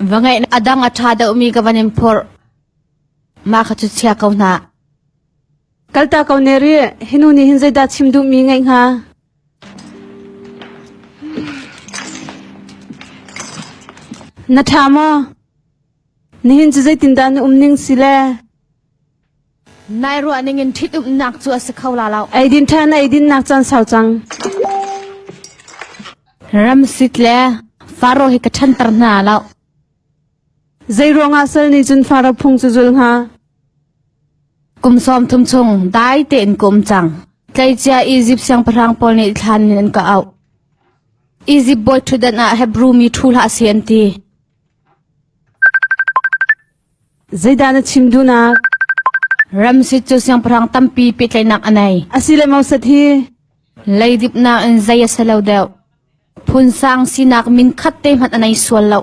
Va ngeih a dang a ṭha deuhmi ka van in phorh. Mah kha cu chia ko hna. Kalta ko ne rih. Hi nu nih hin zeidah chim duhmi ngeih hnga? Na ṭha maw? Nihin cu zeitindah na um ning si le? Nai ruah ning in ṭhitumnak cu a si kho la lo. Eidin ṭha na eidinnak caan sau cang. Ramsit le Faro hi ka ṭhanter hna lo. Zei ruangah sal nih cun Faro phung cu zul hnga? Kum sawm thum chung dai tein ka um cang. Tleicia Izipt siangpahrang pawl nih thlan in an ka auh. Izipt bawi ṭhutdan ah Hebru mi ṭhu hlah seh an ti. Zeidah na chim duhnak? Ramsit cu siangpahrang tampi pehtlaihnak a nei. Asile Moses hi Leidip nakin zei a si lo deuh. Phunsang sinak min khat te hmanh a nei sual lo.